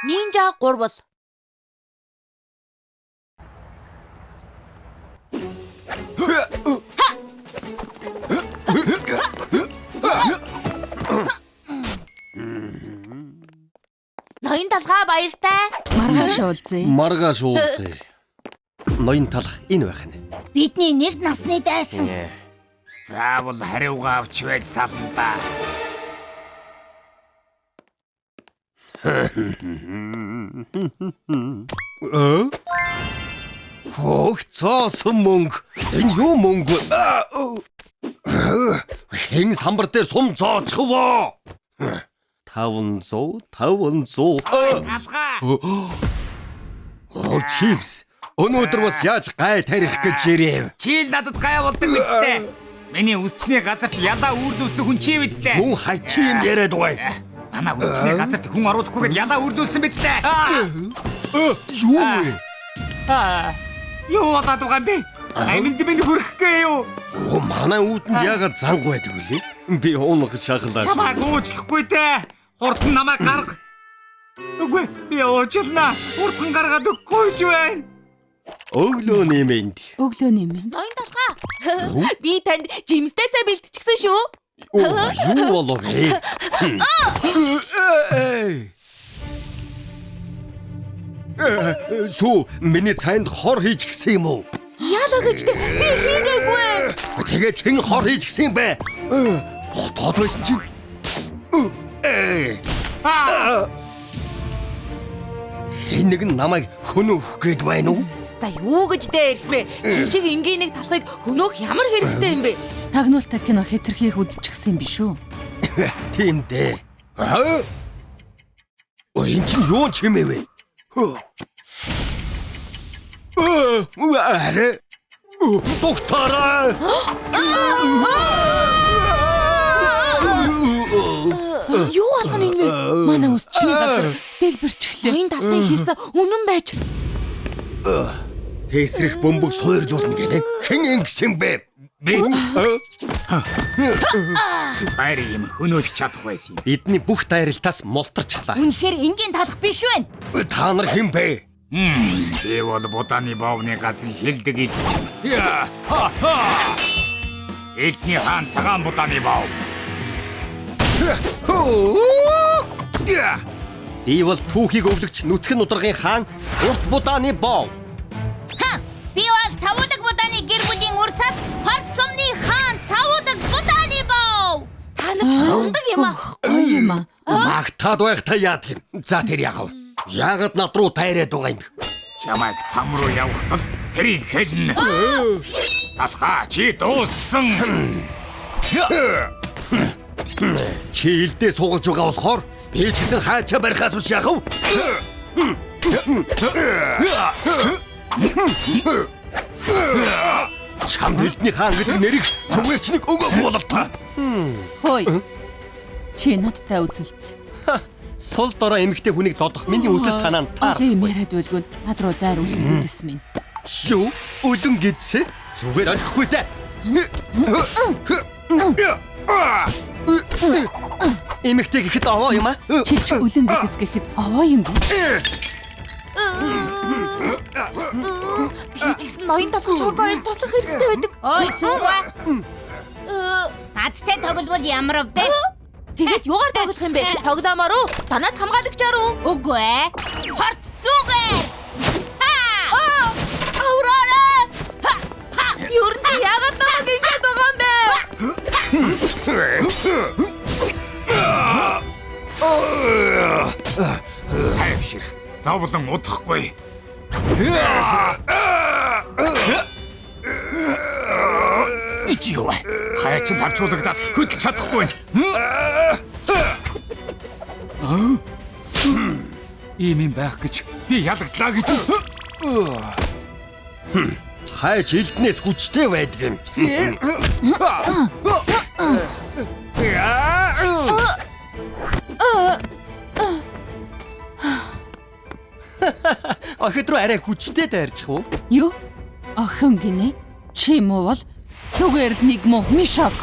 Нинжа гурвал. Ноён талхаа баяртай. Маргааш уулзъя. Маргааш уулзъя. Ноён талх энэ байх нь. Бидний нэг насны дайсан. Заавал хариугаа авч байж сална. Э? Хөх цоосон мөнгө. Энэ юу мөнгө вэ? Хэн самбар дээр сум зоочихвоо? 500 500. Талхаа. Оо чипс. Өнөөдөр бас яаж гай тарих гэж ирэв? Чи л надад гай болдог биз дээ. Миний үсчний газарт ялаа үүрлүүлсэн хүн чи биз дээ. Мөн хачи юм яриад байгаа. Манай үсчний газарт хүн оруулахгүйгээр ялаа үүрлүүлсэн биз дээ. Юу вэ? Юу болоод байгаа юм бэ? Аминд минь хүрэх гээ юу? Оо манай үүдэнд яагаад занг байдаг вүлээ? Би унах шахлаа. Чамайг уучлахгүй дээ. Хурдан намайг гарга. Үгүй би уучлаа. Хурдан гаргаад өгөхгүй ч байна. Өглөөний мэнд. Өглөөний мэнд. Ноён талхаа. Би танд жимстэй цай бэлтчихсэн шүү. Оо юу болов вэ? Сүү миний цайнд хор хийж гисэн юм уу? Яалаа гэж дээ. Би хийгээгүй. Тэгээд хэн хор хийж гисэн юм бэ? Бодоод байсан чинь. Хэн нэг нь намайг хөнөөх гээд байна уу? За юу гэж дээ ярих бэ? Тэн шиг энгийн нэг талхыг хөнөөх ямар хэрэгтэй юм бэ? Тагнуултай кино хэтэрхийх үзчихсэн юм биш үү? Тийм дээ. Аа? Өө энэ чинь юу чимээ вэ? Арай зүгтаарай. Юу болгоно энэ вэ? Манай үсчний газар дэлбэрчихлээ. Ноён талхын хийсэн үнэн байж. Тэсрэх бөмбөг суурлуулна гэнэ. Хэн ингэсэн бэ? Би баяр юм хөнөөлж чадах байсан юм. Бидний бүх дайралтаас мултарчлаа. Үнэхээр энгийн талх биш байна. Та нар хэн бэ? Би бол будааны боовны газрын хилдэг илч. Яа! Ха ха! Элдний хаан цагаан будааны боов. Би бол түүхийг өвлөгч нүцгэн нударгын хаан урт будааны боов. Ха! Би бол цавуудаг будааны гэр бүлийн урсаад хорт сумны хаан цавуудаг будааны бов. Та нар ундаг юм аа. Гоё юм аа. Магтаад байхдаа яадаг юм? За тэр яах вэ? Яагаад над руу тайраад байгаа юм бэ? Чамайг там руу явахтал тэрийг хэлнэ. Талхаа чи дууссан. Чи илдээ суугалж байгаа болохоор би ч гэсэн хаачаа барихаас биш яах вэ? Чамд элдний хаан гэдэг нэрийг зүгээр ч нэг өгөөгүй бололтой. Хөөе. Чи надтай үзэлц. Сул дорой эмэгтэй хүнийг зодох миний үзэл санаанд таар. Олон юм яриад байлгүй. Над руу дайр үлэн гэдэс минь. Юу? Үлэн гэдсэ? Зүгээр орхихгүй дээ. Эмэгтэй гэхэд овоо юм аа? Чи ч үлэн гэдэс гэхэд овоо юм бэ? Би ч гэсэн ноён талхын шуг хоёр туслах хэрэгтэй байдаг. Ой сүүва. Надтай тогловол ямар вэ? Тэгээд юугаар тоглох юм бэ? Тоглоомоор уу? Танад хамгаалагчаар уу? Үгүй ээ. Хорт зүгээр. Ха! Авраарай! Ер нь чи яагаад намайг ингэж байгаа юм бэ? Тайвшир. Зовлон удахгүй. Чи юу вэ? Хаяачин тавчуулагдаад хөдөлж чадахгүй. Ийм юм байх гэж би ялагдлаа гэж. Хайч элднээс хүчтэй байдаг юм. Охид руу арай хүчтэй дайрчих уу? Юу? Охин гинэ? Чи муу бол зүгээр л нэг муу мишок.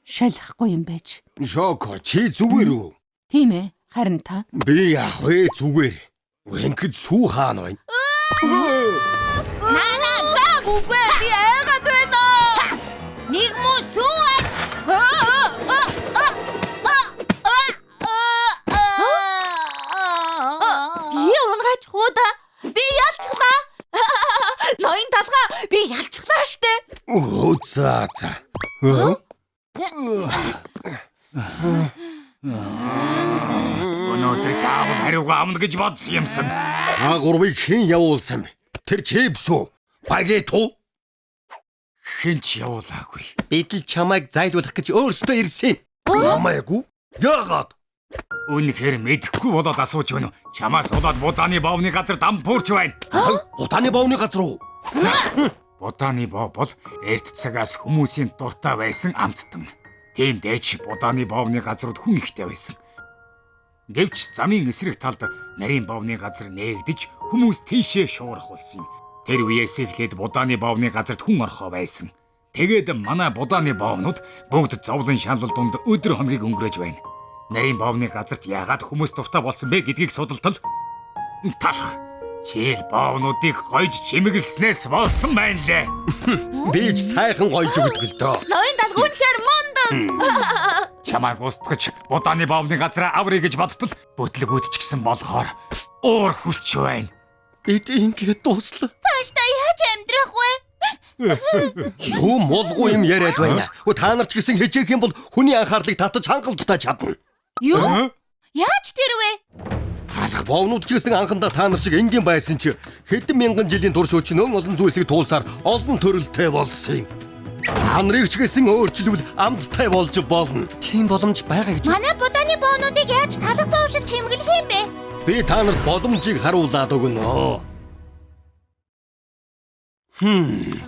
Шалахгүй юм байж. Шоко чи зүгээр үү? Тийм ээ. Харин та Би яах вэ зүгээр. Ингээд сүү хаана байна? Нана зогс. Үгүй би айгаад байна. Нэг муу сүү аж. Би унгаач хуудаа. Би ялчглаа. Ноён талгаа би ялчглаа штэ. Өө за за. Өнөөдөр заавал хариугаа авна гэж бодсон юмсан. Та гурвыг хэн явуулсан бэ? Тэр чипс үү? Багет уу? Хэн ч явуулаагүй. Бид л чамайг зайлуулах гэж өөрсдөө ирсэн юм. Намайг уу? Яагаад? Үнэхээр мэдэхгүй болоод асууж байна уу? Чамаас болоод Будааны боовны газар дампуурч байна. Будааны боовны газар уу? Будааны бов бол эрт цагаас хүмүүсийн дуртай байсан амттан. Тийм дээч Будааны боовны газрууд хүн ихтэй байсан. Гэвч замын эсрэг талд нарийн боовны газар нээгдэж хүмүүс тийшээ шуурах болсон юм. Тэр үеэс эхлээд Будааны боовны газарт хүн орхоо байсан. Тэгээд манай Будааны боовнууд бүгд зовлон шаналл дунд өдөр хоногийг өнгөрөөж байна. Нарийн боовны газарт яагаад хүмүүс дуртай болсон бэ гэдгийг судалтал талах. Чийл боовнуудыг гойж чимэглэснээс болсон байна лээ. Би ч сайхан гойж өгдөг л дөө. Ноён талгаа үнэхээр мундаг. Чамайг устгаж Будааны боовны газраа аврыг гэж бодтол бүтлгүүд ч гэсэн болохоор уур хүч байна. Бид ингээд дууслаа. Цаашдаа яаж амьдрах вэ? Юу мулгүй юм яриад байна. Та нар ч гэсэн хичээх юм бол хүний анхаарлыг татаж хангалттай чадна. Юу? Яаж тэр вэ? Талах боовнууд ч гэсэн анхандаа та нар шиг энгийн байсан чи хэдэн мянган жилийн турш өчнөөн олон зүйлсийг туулсаар олон төрөлтэй болсон юм. Та нарыг ч гэсэн өөрчлөвл амттай болж болно. Тийм боломж байгаа гэж. Манай Будааны боонуудыг яаж талах боов шиг чимэглэх юм бэ? Би та нарт боломжийг харуулад өгнө.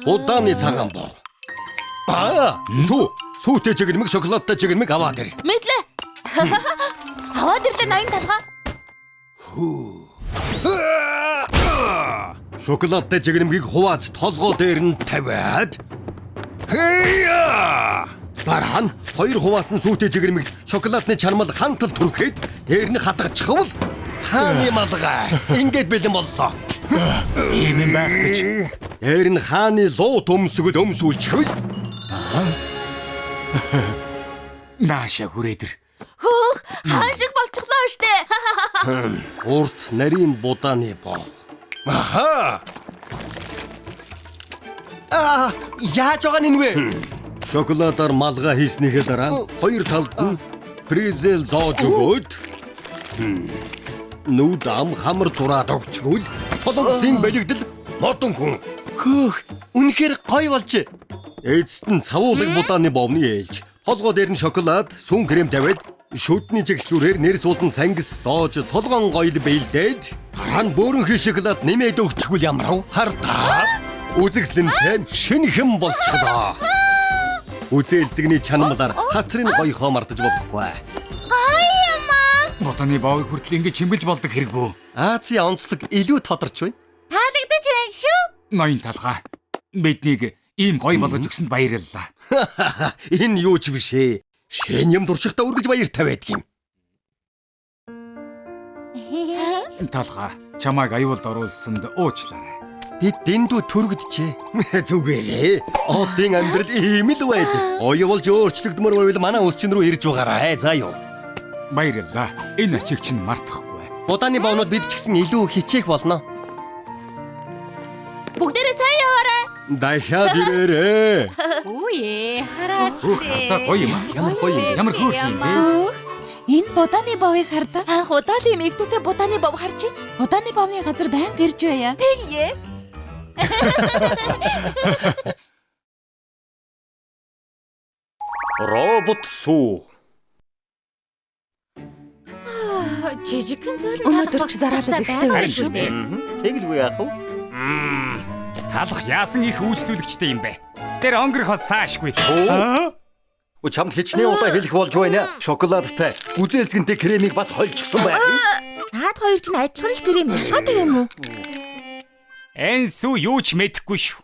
Будааны цагаан бов. Аа, сүү, сүүтэй чигэрмэг, шоколадтай чигэрмэг аваад ир. Мэдлээ. Аваад ирлээ ноён талгаа. Шоколадтай чигэрмгийг хувааж толгой дээр нь тавиад Хэя! дараа нь хоёр хуваасан сүүтэй чигэрмэгт шоколадны чармал хантал түрхэд дээр нь хатгачихвал хааны малгай ингээд бэлэн боллоо. Ийм юм байх гэж. Дээр нь хааны луу төмсгөл өмсүүлчихвэл Нааша хүрээдэр. Хөөх хаан шиг болчихлоо штэ. урт нарийн будааны бов. Аха! Аа, яаж байгаа нь вэ? Шоколадаар малгай хийснийхээ дараа хоёр талд нь фризел зоож өгөөд нүд ам хамар зураад өгчгүүл солонгосын бэлэгдэл модон хүн. Хөөх, үнэхээр гоё болж. Эцэст нь цавуулаг будааны бовны ээлж. Толгой дээр нь шоколад, сүүн крем тавиад шүдний чигслүүрээр нэр суулдан цангис зоож толгоон гоёл бэлдээд дараа нь бөөрөнхий шоколад нэмээд өгчгүүл ямарв. Хардаа үзэгсэлэнтэй шинэхэн болчихлоо. Үзээлзэгний чанамлаар хацрын гоёхоо мартаж болохгүй. Гоё юм аа. Будааны боовыг хүртэл ингэж чимгэлж болдог хэрэггүй. Азийн онцлог илүү тодорч байна. Таалагдаж байна шүү. Ноён талгаа. Биднийг ийм гоё болгож өгсөнд баярлалаа. Энэ юу ч биш ээ. Шинэ юм туршихтаа үргэлж баяртай байдаг юм. Талгаа чамайг аюулд оруулсанд уучлаарай. Бид дэндүү төрөгдөжээ. Зүгээрээ. Одын амьдрал ийм л байдаг. Оё болж өөрчлөгдмөр байвал манай үсчин рүү ирж байгаарай. За юу. Баярлалаа. Энэ ачиг чинь мартахгүй. Будааны боонууд бид ч гэсэн илүү хичээх болно. Бүгдээрээ сайн яваарай. Дахиад ирээрээ. Үе, хараач Хөөх хатаа гоё юм аа. Ямар гоё юм. Ямар хөөрхөн юм бэ? Энэ будааны бовыг хардаа. Анх удаа л ийм эгдүүтэй будааны бов харж байна. Будааны бовны газар байнга ирж байя. Тэгье. Робот сүү. Жижигхэн зүйл Өнөөдөр ч дараалал ихтэй байна шүү. Тэгэлгүй яах вэ? Талах яасан их үйлчлүүлэгчтэй юм бэ? Тэр өнгөрөх бас цаашгүй. Өө чамд хичнээн удаа хэлэх болж байна. Шоколадтай, гүзээлзгэнтэй кремийг бас хольчихсон байх юм. Наад хоёр чинь адилхан л крем ялгаатай юм уу? Энэ сүү юу ч мэдэхгүй шүү.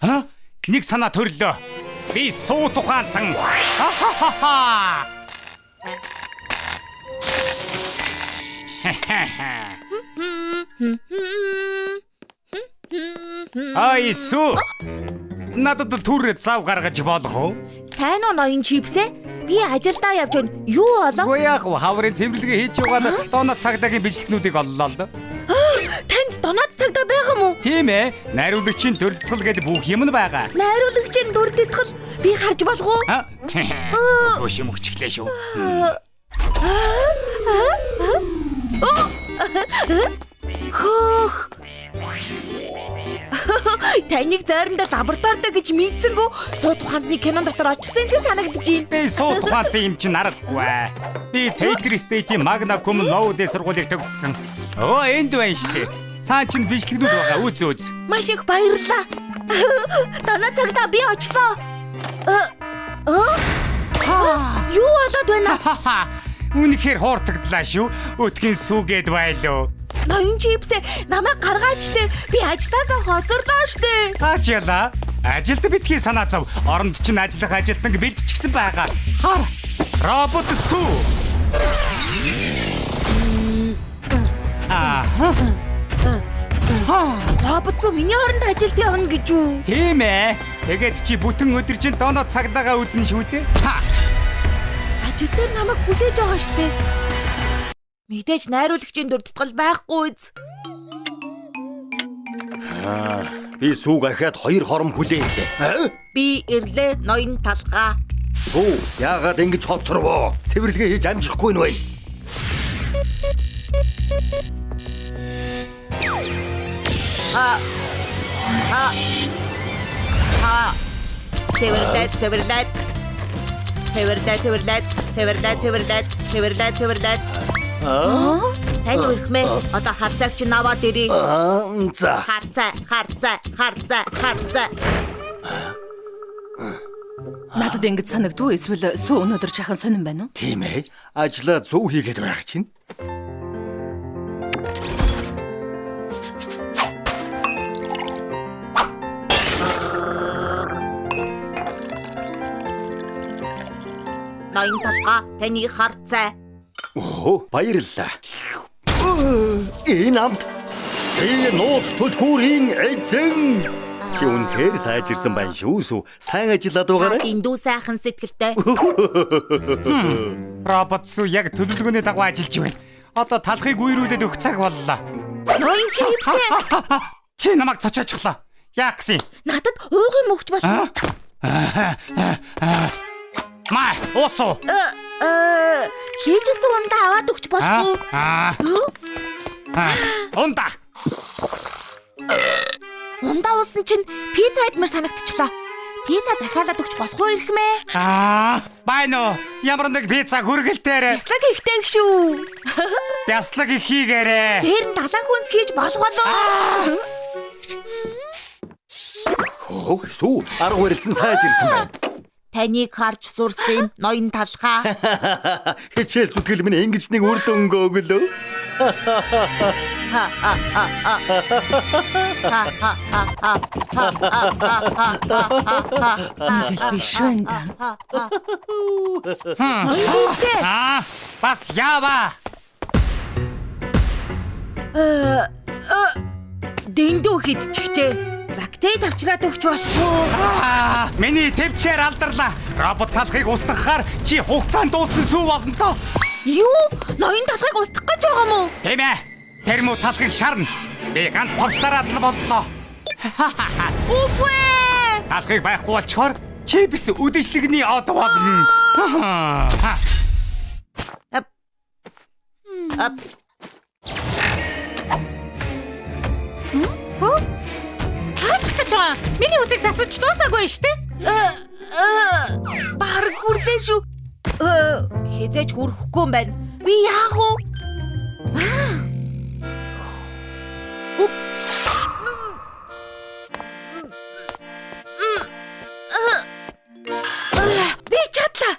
Ха? Нэг санаа төрлөө. Би суу тухаантан. Ахахаха. Ай сүү. Надад түр зав гаргаж болох уу? Сайн уу ноён чипсээ? Би ажилдаа явж байна. Юу болов? Үгүй яах вэ? Хаврын цэвэрлэгээ хийж яваад донод цагдаагийн бичлэгнүүдийг оллоо л доо. Танд донод цагдаа байгаа юм уу? Тийм ээ. Найруулагчийн дурдтал гэдэг бүх юм нь байгаа. Найруулагчийн дурдтал би харж болох уу? Хөөш юм өгчихлээ шүү. Хөөх. Таныг зайрандаа лабораторитой гэж мэдсэнгүү сууд ухаанд нэг кинон дотор очихсан юм шиг санагдаж байна. Би сууд ухаантай юм чинь аргагүй. Би Taylor State-ийн Magna Cum Laude сургуулийг төгссөн. Өө энд байна шүү дээ. Цаан чинь бичлэгнүүд байгаа. Үз үз. Маш их баярлалаа. Доноо цагдаа би очлоо. Юу болоод байна? Үнэхээр хууртагдлаа шүү. Өтгөн сүгээд байлоо. Ноён чипсээ намайг гаргаач лээ. Би ажилласаа хоцорлоо штэ. Таачаалаа. Ажилд битгий санаа зов. Оронд чинь ажиллах ажилтнаг бэлтчихсэн байгаа. Хар. Робот сүү. Аа. Робот сүү миний оронд ажилд явна гэж үү? Тийм ээ. Тэгээд чи бүтэн өдөр чинь доноо цагдаагаа үзнэ шүү дээ. Ха. Ажил дээр намайг хүлээж байгаа штэ. Мэдээж найруулагчийн дурдтал байхгүй үз. Би сүүг ахиад 2 хором хүлээнэ. Би ирлээ ноён талгаа. Сүү яагаад ингэж хоцорвоо? Цэвэрлэгээ хийж амжихгүй нь байна. Ха. Ха. Ха. Цэвэрлээд цэвэрлээд. Цэвэрлээд цэвэрлээд цэвэрлээд цэвэрлээд цэвэрлээд цэвэрлээд. Сайн өрхмээ. Одоо харцааг чинь аваад ирье. За. Харцаа, харцаа, харцаа, харцаа. Надад ингэж санагдв эсвэл сүү өнөөдөр жаахан сонирн байна уу? Тийм ээ. Ажлаа зөв хийгээд байх чинь. Ноён талгаа таны харцаа. Оо, баярлалаа. Энэ амт. Би нууц түлхүүрийн эзэн. Чи үнэхээр сайжирсан байна шүү сүү. Сайн ажиллаад байгаарай. Эндүү сайхан сэтгэлтэй. Робот сүү яг төлөвлөгөөний дагуу ажиллаж байна. Одоо талхыг үерүүлээд өгөх цаг боллоо. Ноён чипсээ. Чи намайг цочоочлоо. Яах гэсэн? Надад ууг юм өгч болох уу? Маа, уусуу. Хийжсэн ундаа аваад өгч болох уу? Ундаа. Ундаа уусан чинь пицца идмэр санагдчихлаа. Пицца захиалаад өгч болох уу ирхмээ? Байна уу? Ямар нэг пицца хүргэлтээр. Бяцлаг ихтэй шүү. Бяцлаг их хийгээрэй. Дээр нь далайн хүнс хийж болох болов. Хөөх сүү арга барилцсан сайжирсан байна. Таныг харж сурсан ноён талхаа. Хичээл зүтгэл минь ингэж нэг үр дүнгээ өглөө. Нэг л биш байна да. Аа, бас яава. Дэндүү хидчихжээ. Лактейд авчраад өгч болох уу? Аа, миний төвчээр алдарлаа. Робот талхыг устгахаар чи хугацаанд дууссан сүү болно доо. Юу? Ноён талхыг устгах гэж байгаа юм уу? Тийм ээ. Тэр муу талхыг шарна. Би ганц товчлаараад л боллоо. Үгүй ээ. Талхыг байхгүй болчхоор чи бис үдшилтний од болно. Ап. Хөө? Хаачих гэж байгаа. Миний үсийг засаж дуусаагүй шүү дээ. Бараг хүрлээ шүү. Хизээч хүрэхгүй юм байна. Би яах вэ? Би чадлаа.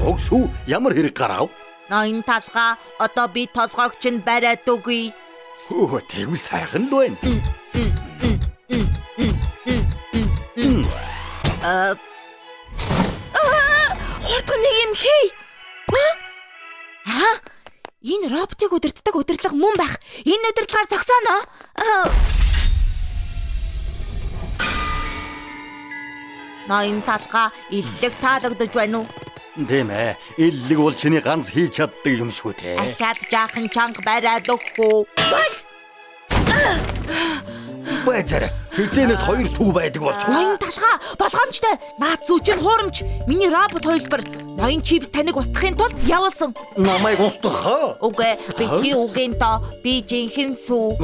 Ог сүү ямар хэрэг гарав? Ноён талгаа одоо би толгойг чинь бариад өгье. Хөө, тэгвэл сайхан л байна. Хурдхан нэг юм хий. Аа? Энэ роботыг удирддаг удирдлага мөн байх. Энэ удирдлагаар зогсооно. Ноён талгаа иллэг таалагдж байна уу? Тийм ээ. Иллэг бол чиний ганц хийж чаддаг юм шүү дээ. Ахаад жаахан чанга бариад өгөх үү? Бол! Байцаар хэзээнээс хоёр сүү байдаг болчих. Ноён талгаа болгоомжтой. Наад зүү чинь хуурамч. Миний робот хувилбар ноён чипс таныг устгахын тулд явуулсан. Намайг устгах аа? Үгүй, битгий үгийн доо. Би жинхэнэ сүү.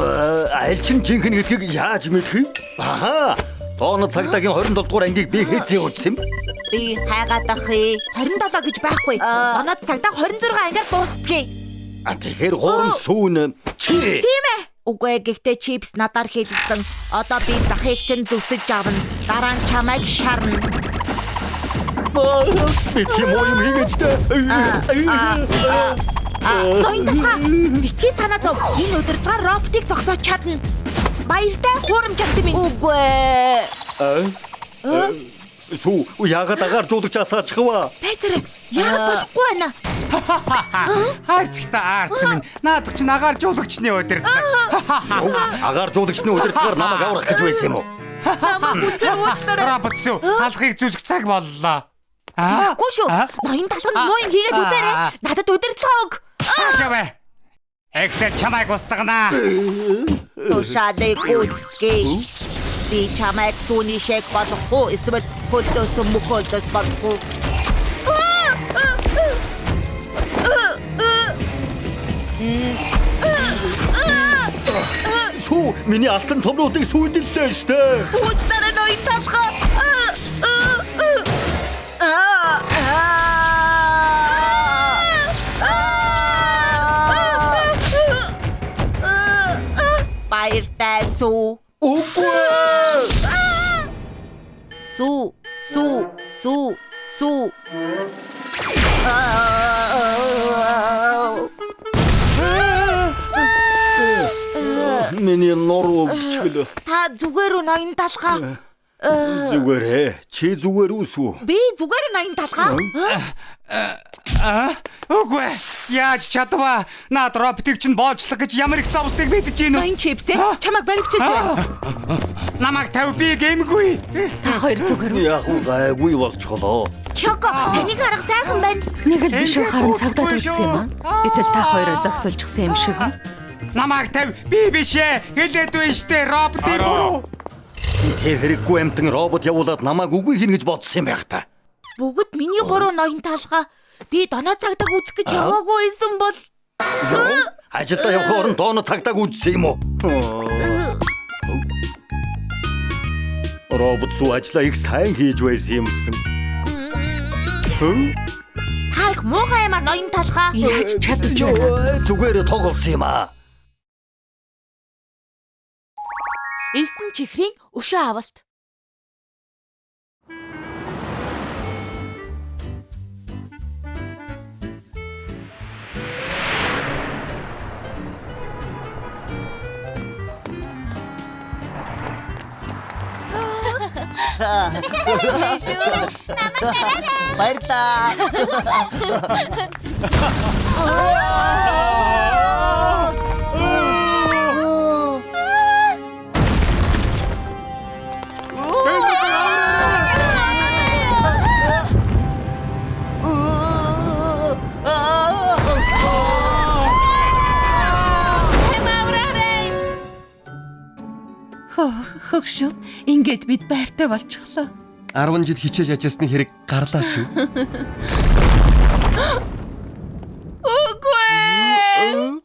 Аль чинь жинхэнэ гэдгийг яаж мэдэх юм? Аха. Дооно цагдаагийн 27 дугаар ангийг би хэзээ үзсэн юм? Би хайгаад ах. 27 гэж байхгүй. Доноод цагдаа 26 ангиар дуустдгийг. А тэгэхээр хуурамч сүүн чи. Тийм ээ. Үгүй, гэхдээ чипс надаар хийлгсэн. Одоо би захыг чинь зүсэж авна. Дараа нь чамайг шарна. Би тийм юм хийгээч дээ. Ноён талгаа битгий санаа зов. Энэ удирдлагаар роботыг зогсоож чадна. Баяртай хуурамч авсан минь. Үгүй. Сүү, яагаад агаар жуулагч асаачих вэ? Байцаарай. Яагаад болохгүй байна? Хайрцагтай аарц минь. Наадах чинь агаар жуулагчны удирдлага. Агаар жуулагчны удирдлагаар намайг аврах гэж байсан юм уу? Намайг үнээр уучлаарай. Робот сүү, талхыг зүсэх цаг боллоо. Үгүй шүү. Ноён талханд муу юм хийгээд үзээрэй. Надад удирдлага өг. Цаашаа бай. Эхлээд чамайг устгана. Тушаалыг гүйцэтгэе. Би чамайг сүүний шэг болгох уу? Эсвэл хөлдөөс мөхөлдөөс болгох уу? Сүү, миний алтан томруудыг сүйдэллээ штэ. Уучлаарай ноён талхаа. Баяртай сүү. Үгүй. Сүү, сүү, сүү, сүү. Миний нуруу өвдчихлөө. Та зүгээр үү ноён талхаа? Зүгээр ээ. Чи зүгээр үү сүү? Би зүгээр ноён талхаа. Үгүй. Яаж чадваа? Наад роботыг чинь боолчлох гэж ямар их зовсныг мэдэж гин үү? Ноён чипсээ чамайг баривчилж байна. Намайг тавь, би гэмгүй. Та хоёр зүгээр үү? Яг уу гайгүй болчихлоо. Чоко, таныг харах сайхан байна. Нэг л биш үү харан цагдаад үзсэн юм аа. Гэтэл та хоёроо зохицуулчихсан юм шиг. Намайг тавь, би биш ээ. Хэлээд байна штэ, роботын буруу. Тэр хэрэггүй амтан робот явуулаад намайг үгүй хийнэ гэж бодсон юм байх та. Бүгд миний буруу ноён талхаа. Би доноо цагдаг үзэх гэж яваагүй байсан бол. Ажилдаа явах оронд доноо цагдаг үзсэн юм уу? Робот сүү ажлаа их сайн хийж байсан юмсан. Та их муухай юм а ноён талхаа. Яаж чадаж байна? Зүгээр тоглосон юм аа. Элсэн чихрийн өшөө авалт. Баярлалаа. Хөгшөө, ингээд бид байртай болчихлоо. 10 жил хичээж ажилласны хэрэг гарлаа шүү. Үгүй.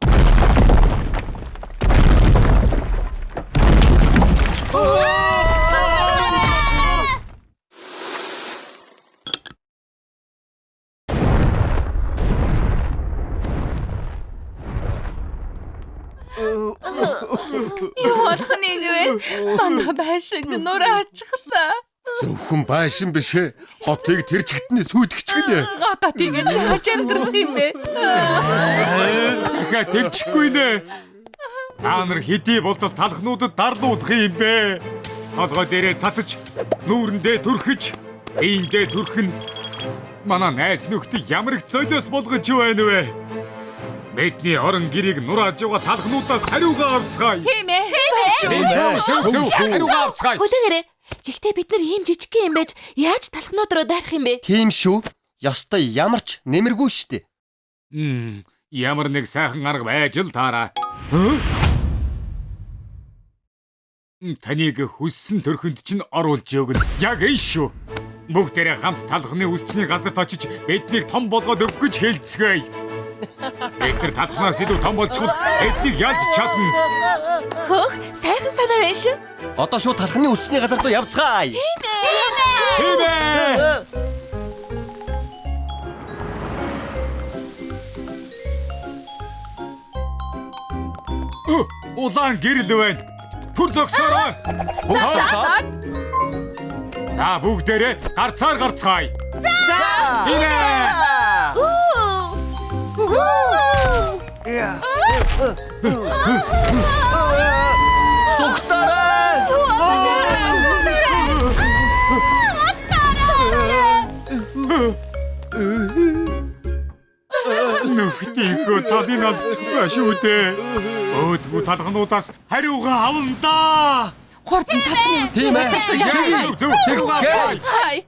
Юу болох нь энэ вэ? Манай байшинг нураачихлаа. Зөвхөн байшин биш ээ. Хотыг тэр чигтний сүйтгэчихлээ. Одоо тэгээд яаж амьдрах юм бэ? Дахиад төвчихгүй нэ. Та нар хэдий болтол талхнуудад дарлуулах юм бэ? Толгой дээрээ цацаж, нүүрэндээ түрхэж, биендээ түрхэн. Манай найз нөхдийг ямар их золиос болгож байна вэ? Бидний орон гэрийг нурааж яваа талхнуудаас хариугаа авцгаая. Тийм ээ. Зөв зөв хариугаа авцгаая. Хүлээгээрэй. Гэхдээ бид нар ийм жижигхэн юм байж яаж талхнууд руу дайрах юм бэ? Тийм шүү. Ёстой ямар ч нэмэргүй шүү дээ. Ямар нэг сайхан арга байж л таараа. Таныг хүссэн төрхөнд чинь оруулж өгнө. Яг энэ шүү. Бүгдээрээ хамт талхны үсчний газарт очиж биднийг том болгоод өгөх гэж хэлцгээе. Бид нар талхнаас илүү том болчихвол биднийг ялж чадна. Хөөх, сайхан санаа байна шүү. Одоо шууд талхны үсчний газар руу явцгаая. Тийм ээ. Улаан гэрэл байна. Түр зогсоорой. Зогсоод. За бүгдээрээ гарцаар гарцгаая. За. Тийм ээ. Зүгтаарай. Нөхдийнхөө талыг алдчихгүй шүү дээ. Өөдгүү талхнуудаас хариугаа авна даа. Хурдан талхны үсчний Тийм ээ. газар руу явцгаая. Зөв хариугаа авцгаая. Явцгаая.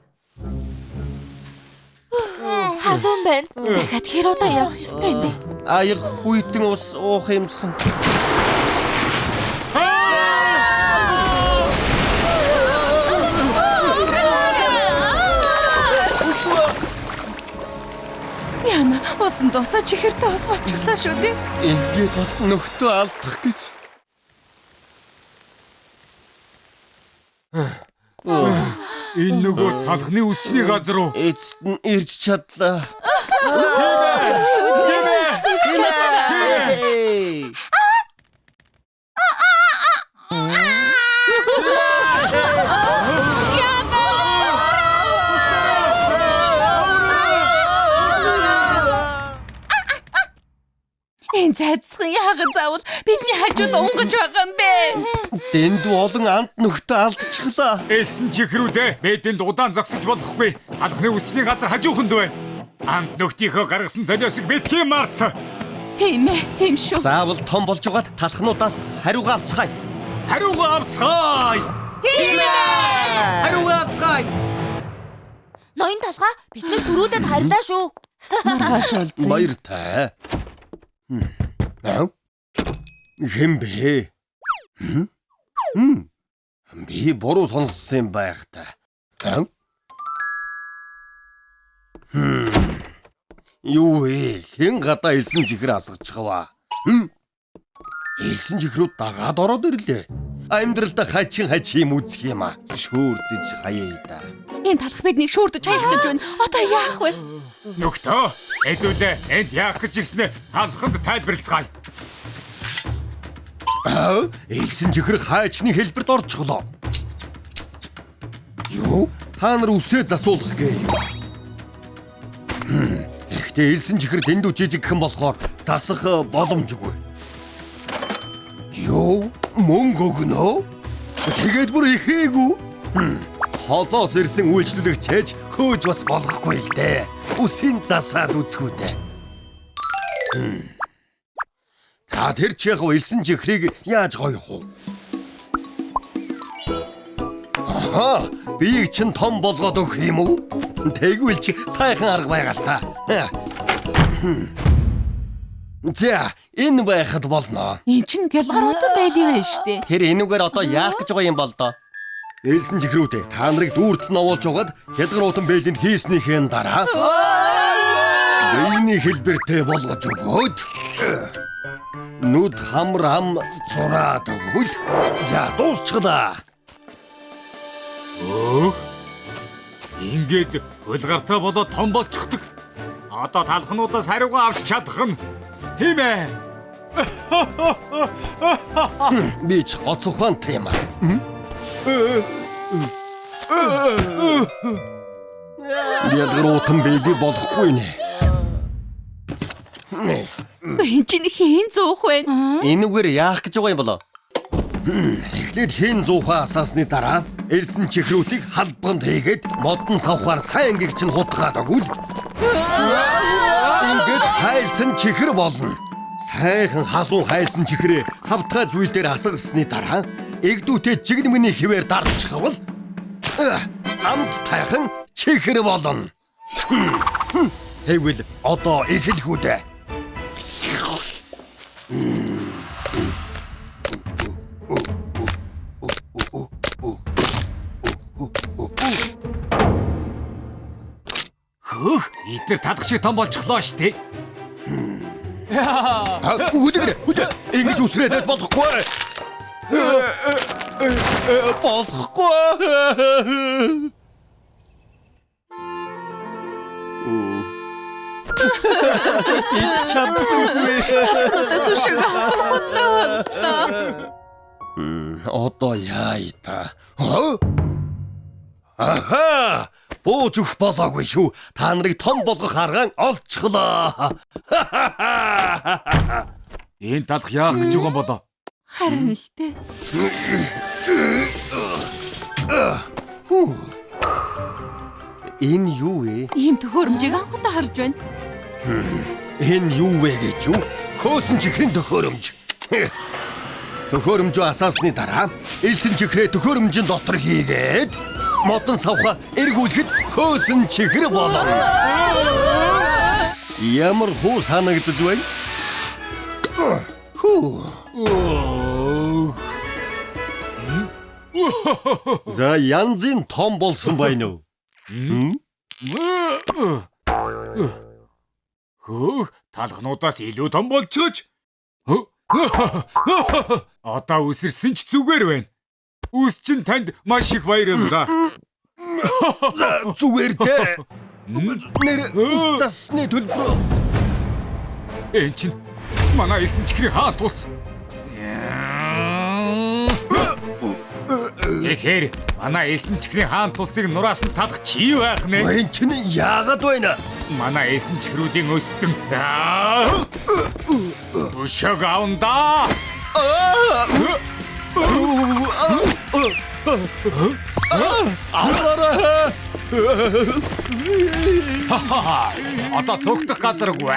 Халуун байна. Дахиад хэр удаан явах ёстой юм бэ? Аяг хүйтэн ус уух юмсан. Яна, усан дусаа чихэртэй ус болчихлоо шүү дээ. Ингээд бас нөхдөө алдах гэж. Энэ нөгөө талхны үсчний газар уу? Эцэст нь ирж чадлаа. Тийм ээ. Тийм ээ. Энэ цайцхан яахан заавал бидний хажууд унгаж байгаа юм бэ? Дэндүү олон анд нөхдөө алдчихлаа. Элсэн чихрүүдээ бидэнд удаан зогсож болохгүй. Талхны үсчний газар хажууханд байна. Анд нөхдийнхөө гаргасан золиосыг битгий март. Тийм ээ, тийм шүү. Заавал том болж байгаад талхнуудаас хариугаа авцгаая. Хариугаа авцгаая. Тийм ээ. Хариугаа авцгаая. Ноён талхаа бид нар түрүүлээд харилаа шүү. Маргааш уулзъя. Баяртай. Аа? Хэн бэ? Би буруу сонссон юм байх та. Аа? Юу вэ? Хэн гадаа элсэн чихэр асгачихваа? Элсэн чихрүүд дагаад ороод ирлээ. Амьдралдаа хачин хачин юм үзэх юм аа. Шүүрдэж хаяа да. Энэ талх биднийг шүүрдэж хаях гэж байна. Одоо яах вэ? Нөхдөө, хэдүүлээ энд яах гэж ирснээ талханд тайлбарлацгаая. Аа, элсэн чихэр хайчны хэлбэрт орчихлоо. Юу? Та нар үсээ засуулах гээ. Гэхдээ элсэн чихэр дэндүү жижигхэн болохоор засах боломжгүй. Юу? Мөнгө өгнө? Тэгээд бүр ихээгүй. Холоос ирсэн үйлчлүүлэгч хөөж бас болохгүй л дээ. Үсийн засаад үзэхгүй дээ. За тэр чи яг элсэн чихрийг яаж гоёх вэ? Аха, биеийг чинь том болгоод өгөх юм уу? Тэгвэл чи сайхан арга байгаа л та. За, энэ байхад болно. Энд чинь гялгар утан байли байна шүү дээ. Тэр энүүгээр одоо яах гэж байгаа юм бол доо? Элсэн чихрүүдээ та нарыг дүүртэл нь овоолж угаад хялгар утан бэлэнд хийснийхээ дараа биений хэлбэртэй болгож өгөөд нүд хамар ам зураад өгвөл за дуусчихлаа. Өөх. Ингээд хөлгартаа болоод том болчихдог. Одоо талхнуудаас хариугаа авч чадах нь. Тийм ээ. Би ч гоц ухаантай юм аа. Ялгаруутан бэлий болохгүй нэ. Энэ чинь хэн зуух вэ? Энүүгээр яах гэж байгаа юм болоо? Эхлээд хэн зуухаа асаасны дараа элсэн чихрүүдийг халбганд хийгээд модон савхаар сайн гэгч нь хутгаад өгвөл ингээд хайлсан чихэр болно. Сайхан халуун хайлсан чихрээ хавтгай зүйл дээр асгасны дараа эгдүүтэй жигнэмгний хിവэр дарчихвал амт тайхан чихэр болно. Тэгвэл одоо эхлэх үү дээ. Хөөх, эднэр талах шиг том болчихлоо шүү дээ. Үлгэр, үлгэр. Ингэж үсрээд болохгүй. Болохгүй. Би чадсангүй. Одоо сүшиг авах нь худлаа боллоо. Одоо яа та. Аха! Бууж өгөх болоогүй шүү. Та нарыг том болгох аргаан олчихлоо. Энэ талах яах гэж байгаа юм болоо? Харин л дээ. Энэ юу вэ? Ийм төхөөрөмжийг анх удаа харж байна. Энэ юу вэ гэж юу? Хөөсөн чихрийн төхөөрөмж. Төхөөрөмжөө асаасны дараа элсэн чихрээ төхөөрөмжийн дотор хийгээд модон савхаа эргүүлэхэд хөөсөн чихэр болно. Ямар хуу санагдаж байна? Хүү. За янзын том болсон байна уу? Хөөх, талхнуудаас илүү том болчихож. Одоо үсэрсэн ч зүгээр байна. Үс чинь танд маш их баярлалаа. За зүгээр дээ. Нэр ус засны төлбөр. Энэ чинь манай эсэн чихрийн хаан тус. Тэгэхээр манай эсэн чихрийн хаан тусыг нураас нь талах чи байх нэ? Энэ чинь яагаад байна? Манай эсэн чихрүүдийн өстөн. Өшөөг авна. Аваарай. Одоо цогтох газаргүй.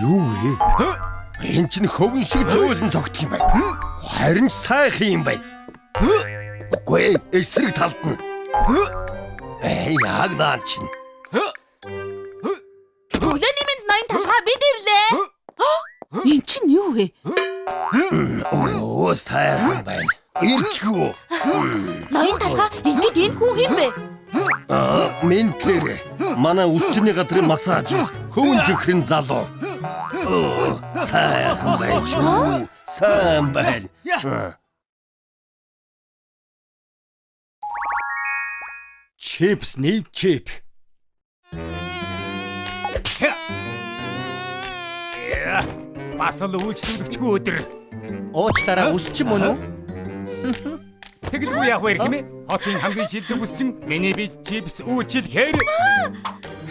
Юу вэ? Энэ чинь хөвөн шиг зөөлөн цогтох юм байна. Харин ч сайхан юм байна. Үгүй ээ, эсрэг талд нь. Яг наа чинь. Өглөөний мэнд ноён талхаа бид ирлээ. Энэ чинь юу вэ? Оо, сайхан байна. Ирчгүү. Ноён талхаа ингээд энэ хүн хэм бэ? Минь тэр манай үсчний газрын массаж хөвөн чихрийн залуу. Сайхан байна шүү. Сайн байна. Чипсний чип. Бас л үйлчлүүлэгчгүй өдөр. Уучлаарай, үсчин мөн үү? Тэгэлгүй яах вэ хэмээ? Хотын хамгийн шилдэг үсчин миний би чипс үйлчилэхээр.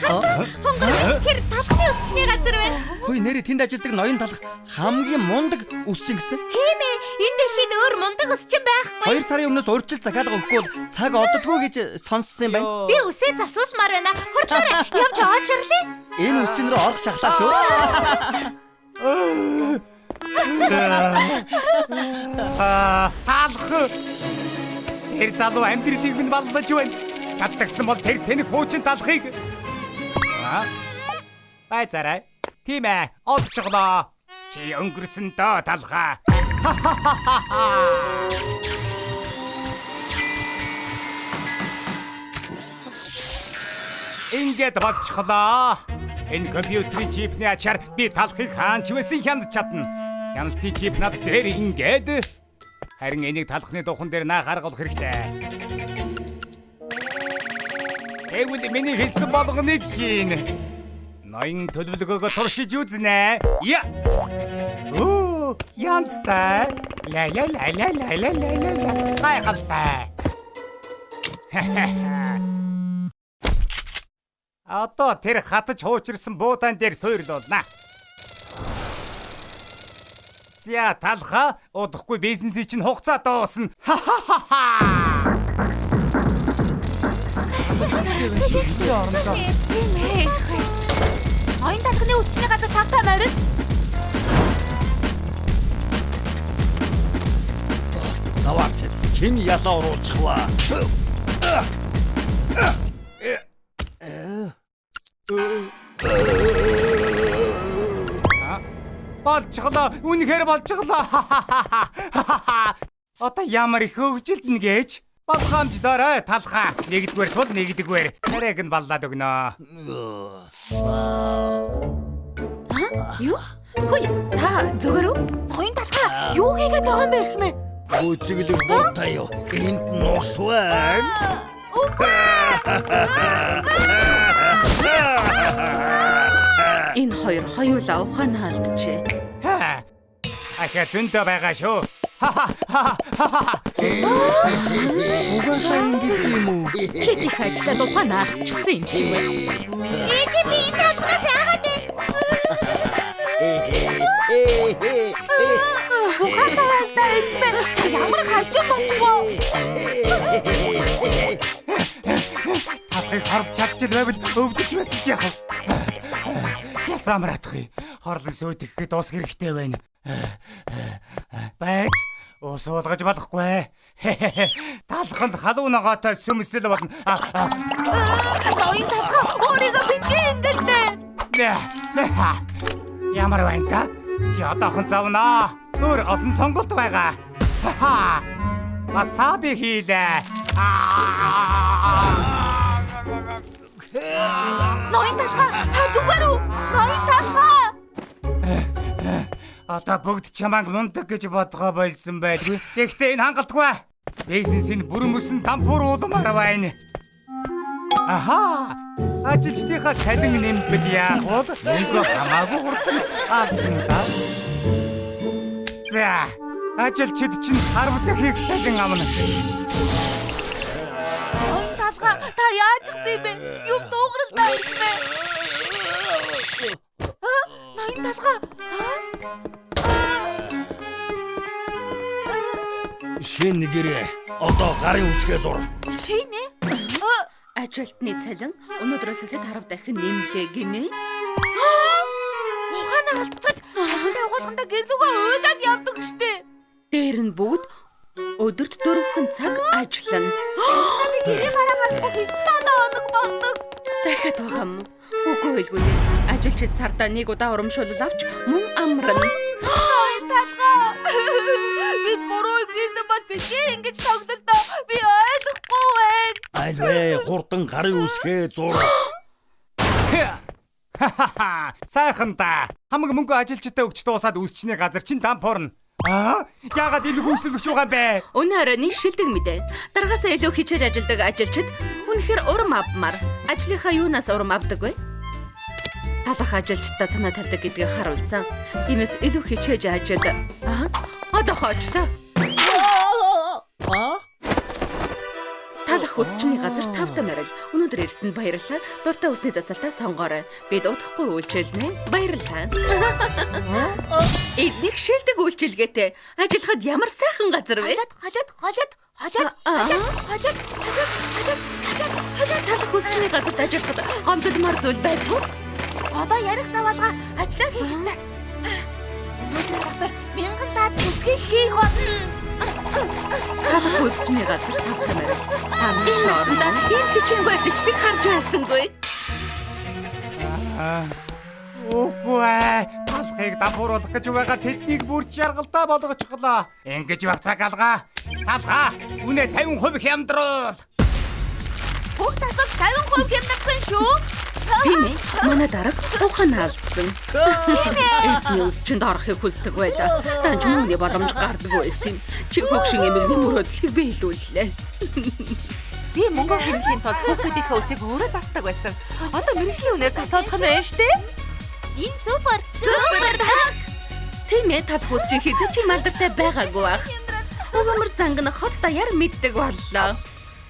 Хонгор тэр талхны өсчний газар байна. Хөөе, нэрээ тэнд ажилладаг ноён талх хамгийн мундаг өсчин гэсэн. Тийм ээ, энэ дэлхийд өөр мундаг өсчин байхгүй. 2 сарын өмнөөс урьдчилан захиалга өгөхгүй бол цаг олддоггүй гэж сонссон юм байна. Би үсээ засуулмаар байна. Хурдлаарай, явж очрлээ. Энэ өсчин рүү орох шахлаа шүү. Талх. Тэр залуу амьдралыг минь баллаж байна. Чаддагсан бол тэр тэнэг хуучин талхыг. Байцаарай. Тийм ээ, олчихлоо. Чи өнгөрсөн доо талхаа. Ингээд болчихлоо. Энэ компьютерийн чипний ачаар би талхыг хаанч байсан хянаж чадна. Хяналтын чип над дээр ингээд. Харин энийг талхны духан дээр наа гаргах хэрэгтэй. Тэгвэл миний хэлсэн болгоныг хийн. Ноён төлөвлөгөөгөө туршиж үзнэ. Я. Оо, янзтай. Ла ла ла ла ла ла ла ла ла. Гайхалтай. Одоо тэр хатаж хуучирсан буудаан дээр суйрлуулна. За талхаа удахгүй бизнесийн чинь хугацаа дуусна. Ха-ха-ха. Тийм ээ. Ноён талхны үсчний газар тавтай морил. Заваар сэт. Хэн ялаа оруулчихваа. Болчихлоо. Үнэхээр болчихлоо. Одоо ямар их хөгжилдөн гэж болгоомжлоорой талхаа. Нэгдүгээр тул нэгдүгээр. Царайг нь баллаад өгнө. Юу? Хөөе, та зүгээр үү? Ноён талхаа юу хийгээд байгаа юм бэ эрхмээ? Бүжиглэг буртай юу? Энд нус байна. Үгүй. Энэ хоёр хоёулаа ухаанаа алджээ. Ха. Ахаа зөндөө байгаа шүү. Угаасаа ингэж юм уу? Хэд их ажиллаад ухаанаа алдчихсан юм шиг байна. Ээж би энэ талхнаас яагаад вэ? Ухаантай байлдаа эрхмээ. Та ямар хажуу болчихвоо? Талхыг хорлж чадчих байвал өвдөж байсан ч яах вэ? Ясаа амраадах юм. Хорлон сүйтгэхэд ус хэрэгтэй байна. Байц ус уулгаж болохгүй. Талханд халуун ногоотой сүмсэл болно. Ноён талхаа өөрийгөө битгий ингэлдэ. Ямар байна та? Чи одоохон зовноо. Өөр олон сонголт байгаа. Ха. Васаби хийлээ. Ноён талхаа та зүгээр үү? Ноён талхаа. Одоо бүгд чамайг мундаг гэж бодгоо болсон байлгүй. Тэгэхдээ энэ хангалтгүй. Бизнесийн бүрэн мөсөн дампуур уулмаар байна. Аха! Ажилчдынхаа цалин нэмбэл яах бол мөнгө хамаагүй хурдан алдна да. За, ажилчид чинь 10 дахь их цалин авна. Ноён талхаа та яаж гсэн юм бэ? Юм дуугаралдаа эрхмээ. Ноён талхаа. Шинэ гэрээ. Одоо гарын үсгээ зур. Шинэ? Ажилтны цалин өнөөдрөөс эхлээд 10 дахин нэмлээ гинэ. Ухаанаа алдчихаж цалинтай угаалгандаа гэрлүүгээ уйлаад явдаг штэ. Дээр нь бүгд өдөрт 4 цаг ажиллана. Та би гэрээ бараа гарахгүй хэдэн хоног болдог. Дахиад байгаа юм уу? Үгүй байлгүй дээ. Ажилчид сардаа нэг удаа урамшуулал авч мөн амарна. Ноён талхаа. Бид буруу юм хийсэн бол битгий ингэж тоглолтоо. Би ойлгохгүй байна. Аль вэ? Хурдан гарын үсгээ зур. Ха-ха-ха. Сайхан да. Хамаг мөнгө ажилчдаа өгч дуусаад үсчний газар чинь дампуурна. Аа? Яагаад энэ хүйсэлгч байгаа юм бэ? Өнөө оройн шилдэг мэдээ. Даргаасаа илүү хичээж ажилдаг ажилчид үнэхээр урам авмаар. Ажлынхаа юунаас урам авдаг вэ? Талах ажилчдаа санаа тавьдаг гэдгийг харуулсан. Тиймээс илүү хичээж ажил. Аа? Одоо хоочлоо. Талах үсчний газар тавтай морил. Өнөөдөр ирсэнд баярлалаа. Дуртай үсний засалтаа сонгоорой. Бид удахгүй үйлчилнэ. Баярлалаа. Эднийх шилдэг үйлчилгээтэй. Ажиллахад ямар сайхан газар вэ? Халаад халаад халаад халаад халаад халаад халаад халаад халаад. Талах үсчний газарт ажиллахад гомдолмоор зүйл байдгүй. Одоо ярих заваалга ажлаа хийх ёстой. Өнөөдрийн дотор 1000 лаад бүсгийг хийх болно. Талах үсчний газар тавтай морил. Та нар ийм хичээнгүй ажилчдыг харж байсангүй. Үгүй ээ. Талхыг дампууруулах гэж байгаа тэднийг бүр жаргалтай болгочихлоо. Ингэж байх цаг алгаа. Талхаа, үнэ 50% хямдруул. Бүх тасал 50% хямдарсан шүү. Тийм ээ. Манай дарга ухаан алдсан. Эдний үсчэнд орохыг хүсдэг байлаа. Данч үүний боломж гардаггүй байсан юм. Чи хөгшин эмэгний мөрөөдлийг биелүүллээ. Би мөнгө хэмнэхийн тулд хүүхдүүдийнхээ үсийг өөрөө засдаг байсан. Одоо мэргэжлийн үнээр засуулах нь байна штэ. Энэ супер. Супер таг. Тийм ээ, талх ус чинь хэзээ ч юм алдартай байгаагүй ах. Өгөөмөр занг нь хот даяар мэддэг боллоо.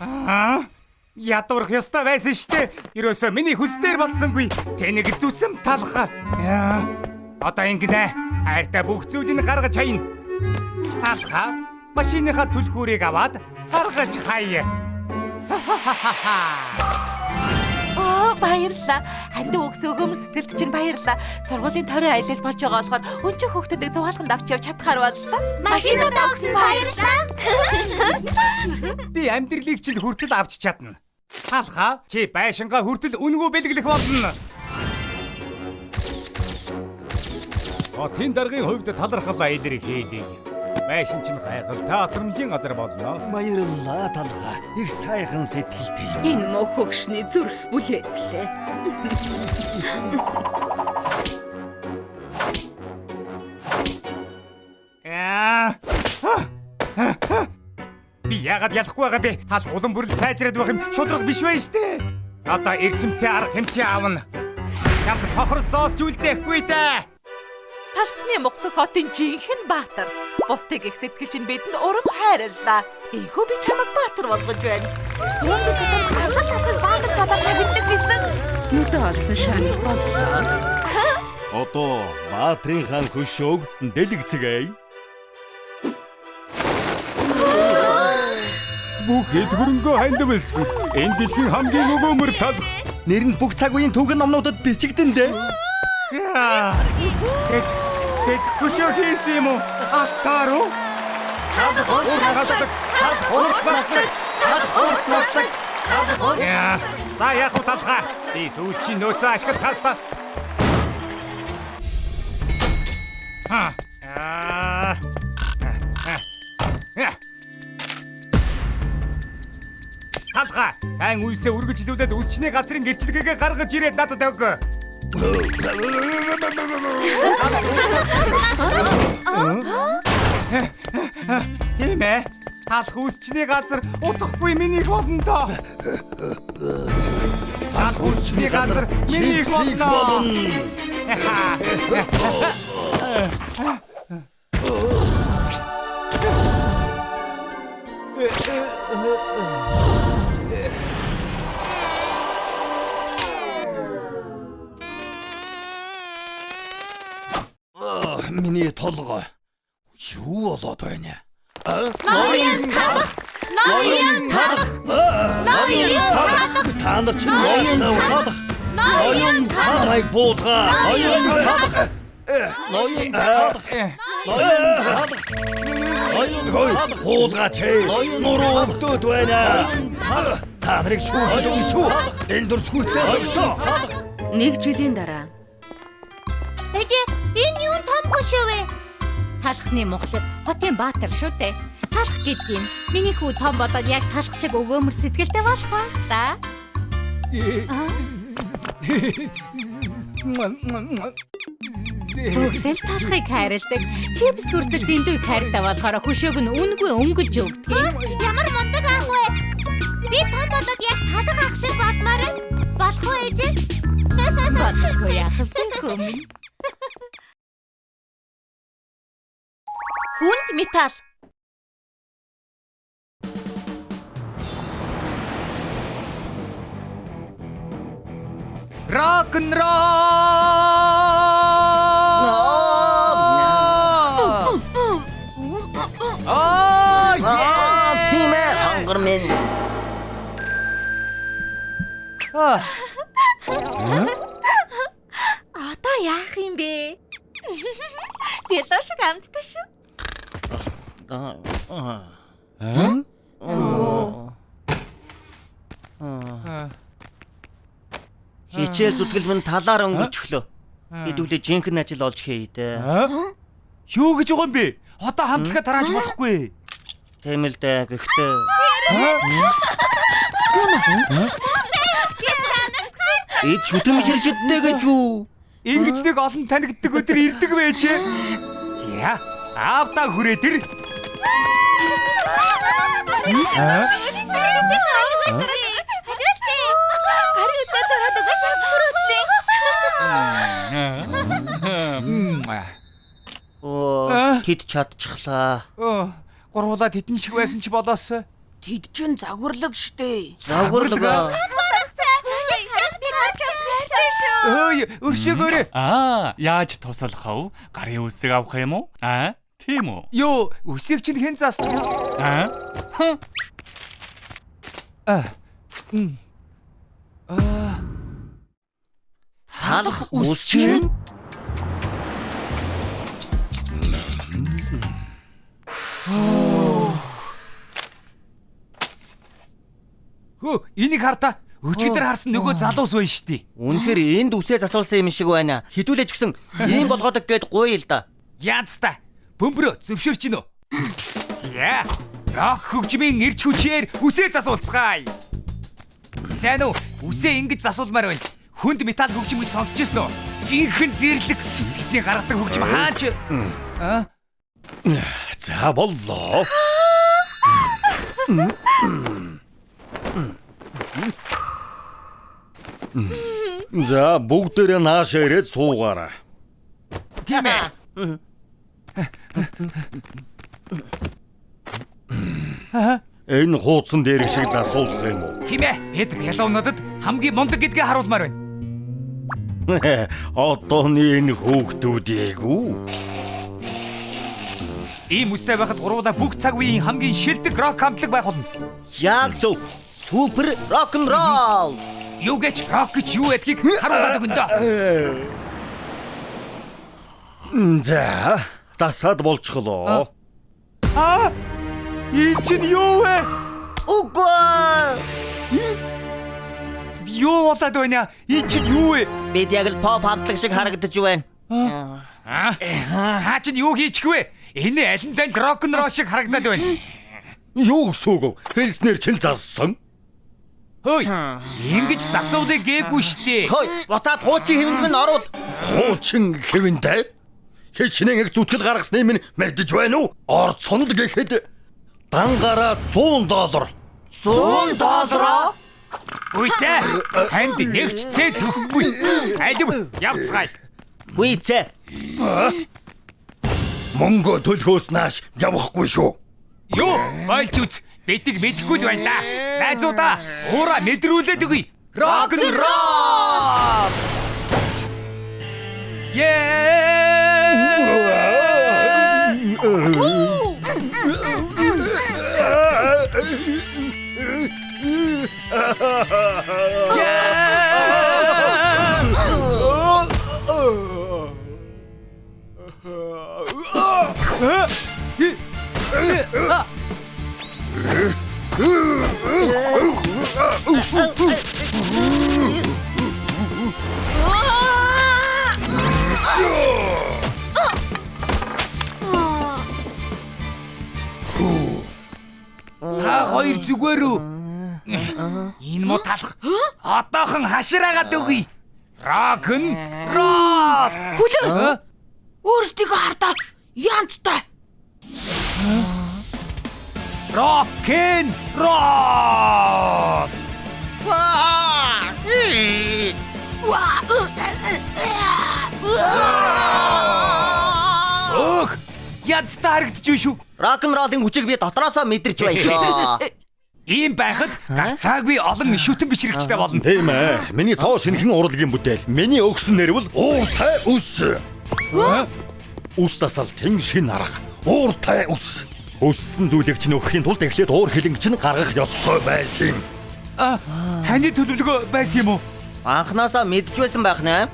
Аа. Ядуурх ёстой байсан штэ. Ерөөсөө миний хүснээр болсонгүй. Тэнэг зүсэм талх. Яа. Одоо ингэнэ. Хайртай бүх зүйлийг гаргаж хайна. Талха машиныхаа түлхүүрийг аваад гаргаж хай. Оо, баярлалаа. Хандив өгс өгөөмөр сэтгэлд чинь баярлалаа. Сургуулийн тойрон аялал болж байгаа болохоор өнчөх хүүхдүүдийг зугаалганд авч явж чадхаар боллоо. Машинуудаа өгсөн баярлалаа. Би амьдралыг чинь хүртэл авч чадна. Талха чи байшингаа хүртэл үнэгүй бэлэглэх болно. Хотын даргын хувьд талархал илэрхийлье. Байшин чинь гайхалтай асрамжийн газар болно. Баярлалаа талха. Их сайхан сэтгэлтэй юм. Энэ муу хөгшний зүрх бүлээцлээ. Яа. Би яагаад ялахгүй байгаа бэ? Талх улам бүрэл сайжраад байх юм шудраг биш байх штэ. Одоо эрчимтэй арга хэмжээ авна. Чамд сохор зоос ч үлдээхгүй дээ. Талхны мухлаг хотын жинхэнэ баатар. Бусдыг их сэтгэл чинь бидэнд урам хайрлаа. Ийхүү би чамайг баатар болгож байна. 100 жил тутам ганцхан талхыг баатар цалаар шагналдаг гэсэн. Нүдэ олсон шанал боллоо. Одоо Баатрын хаан хөшөөг дэлгэцгээе. Бүх хэд хөрөнгөө хандивлсан. Энэ дэлхийн хамгийн өгөөмөр талх. Нэр нь бүх цаг үеийн түүхэн номнуудад бичигдэн дээ. Яа. Тэд хөшөө хийсэн юм уу? Алтаар уу? Талх урт наслаг. Талх урт наслаг. Талх урт наслаг. Яа. За яах вэ талхаа? Би сүүлчийн нөөцөө ашиглах хаста. Ха. Аа. Талхаа, сайн үйлсээ үргэлжлүүлээд үсчний газрын гэрчлэгээ гаргаж ирээд надад өг. Тийм ээ. Талх үсчний газар удахгүй минийх болно доо. Талх үсчний газар минийх болно. Миний толгой. Юу болоод байна? Ноён талх. Ноён талх. Ноён талх. Та нар чинь ноён талх. Ноён талх. Намайг буулгаа. Ноён талх. Ноён талх. Ноён талх. Ноён талх. Буулгаач. Ноён нуруу өвдөд байна. Та нарыг шүүхэд өгнө шүү. Энэ дүрсгүйтэй зогсоо. Нэг жилийн дараа Ээжээ, энэ юун том хөшөө вэ? Талхны мухлаг хотын баатар шүү дээ. Талх гэдэг юм. Миний хүү том болоод яг талх шиг өгөөмөр сэтгэлтэй болох ба та. Бүгд л талхыг хайрладаг. Чипс хүртэл дэндүү их хайртай болохоор хөшөөг нь үнэгүй өнгөлж өгдөг. Ямар мундаг ах вэ? Би том болоод яг талх ах шиг болмоор байна. Болох уу ээжээ? Болохгүй яах вэ хөө минь? Хүнд металл. Рок н ролл. Аа, Аа, тийм ээ, хонгор минь. Одоо яах юм бэ? Бэлээ шиг амттай шүү. Хичээл зүтгэл минь талаар өнгөрчихлөө. Хэдүүлээ жинхэнэ ажил олж хий дээ. Юу гэж байгаа юм бэ? Одоо хамтлагаа тарааж болохгүй. Тийм л дээ. Гэхдээ эд шүтэн хэржидтэй гэж юу? Ингэж нэг олон танигддаг өдөр ирдэг байж. За, аавдаа хүрээд ир. Оо, тэд чадчихлаа. Гурвуулаа тэдэн шиг байсан ч болоос. Тэд чинь загварлаг штэ. Загварлаг. Өөй, өршөөгөөрэй. Аа, яаж туслах вэ? Гарын үсэг авах юм уу? Аа, тийм үү? Юу, үсэг чинь хэн заасан? Аа? Аа. Аа. Талах үс чинь? Хөө, энийг хар та. Өчигдөр харсан нөгөө залуус байна шүү дээ. Үнэхээр энд үсээ засуулсан юм шиг байна. Хідүүлэж гисэн ийм болгоодог гээд гуй л да. Яаз та. Бөмбөрөө зөвшөөрч гинөө. За. Рок хөгжмийн эрч хүчээр үсээ засуулцгаая. Сайн уу? Үсээ ингэж засуулмаар байна. Хүнд металл хөгжим гэж сонсч ирсэн үү? Жинхэнэ зэрлэг бидний гаргадаг хөгжим хаач. Аа? За боллоо. За бүгдээрээ наашаа ирээд суугаарай. Тийм ээ. Энэ хуудсан дээрх шиг засуулах юм уу? Тийм ээ. Бид бялуунуудад хамгийн мундаг гэдгээ харуулмаар байна. Одооны энэ хүүхдүүдийг үү? Ийм үстэй байхад гурвуулаа бүх цаг үеийн хамгийн шилдэг рок хамтлаг байх болно. Яг зөв. Супер рок н ролл. Юу гэж рок гэж юу гэдгийг харуулад өгөн дөө. За, засаад болчихлоо. Аа! Энэ чинь юу вэ? Үгүй. Юу болоод байна? Энэ чинь юу вэ? Бид яг л поп хамтлаг шиг харагдаж байна. Аа! Та чинь юу хийчих вэ? Энэ алин танд рок н ролл шиг харагдаад байна. Юу гэсэн үг вэ? Хэлснээр чинь зассан. Хөөй! Ингэж засуулъя гээгүй штэ. Хөөй, буцаад хуучин хэвэнд минь оруул. Хуучин хэвэндээ? Хичнээн их зүтгэл гаргасныг минь мэдэж байна уу? Орцсон л гэхэд дангаараа $100. $100? Гүйцээ! Танд нэг ч цент өгөхгүй. Алив явцгаая. Гүйцээ. Мөнгө төлөхөөс нааш явахгүй шүү. Юу? Ойлж үз. Бидийг мэдэхгүй л байна да. Найзуудаа, уура мэдрүүлээд өгье. Рок н ролл. Ее! Та хоёр зүгээр үү? Энэ муу талах одоохон хашираагаад өгье. Рок н ролл. Хүлээ. Өөрсдийгөө хардаа янзтай. Рок н ролл. Өөх, янзтай харагдаж байна шүү. Рок н роллын хүчийг би дотроосоо мэдэрч байна шүү. Ийм байхад гацаагүй олон шүтэн бичрэгчтэй болно. Тийм ээ. Миний тоо шинэхэн урлагийн бүтээл. Миний өгсөн нэр бол Ууртай үс. Үс засалтын шинэ арга. Ууртай үс. Өссөн зүйлийг чинь өгөхийн тулд эхлээд уур хилэнг чинь гаргах ёстой байсан юм. А, таны төлөвлөгөө байсан юм уу? Анхнаасаа мэдж байсан байх нэ.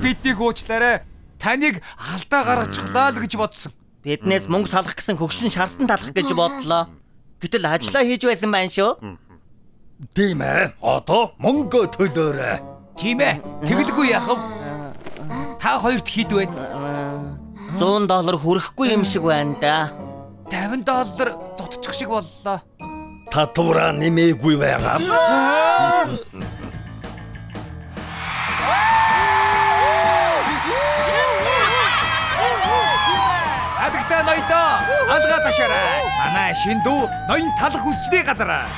Биднийг уучлаарай. Таныг алдаа гаргачихлаа л гэж бодсон. Биднээс мөнгө салах гэсэн хөгшин шарсан талах гэж бодлоо. Гэтэл ажлаа хийж байсан байна шүү. Тийм ээ. Одоо мөнгө төлөөрэй. Тийм ээ. Тэгэлгүй яах вэ? Та хоёрт хэд вэ? $100 хүрэхгүй юм шиг байна да. $50 дутчих шиг боллоо. Татвараа нэмээгүй байгаа. Адагтай ноёдоо алгаа ташаарай. Манай шинэ дүү ноён талах үсчний газар.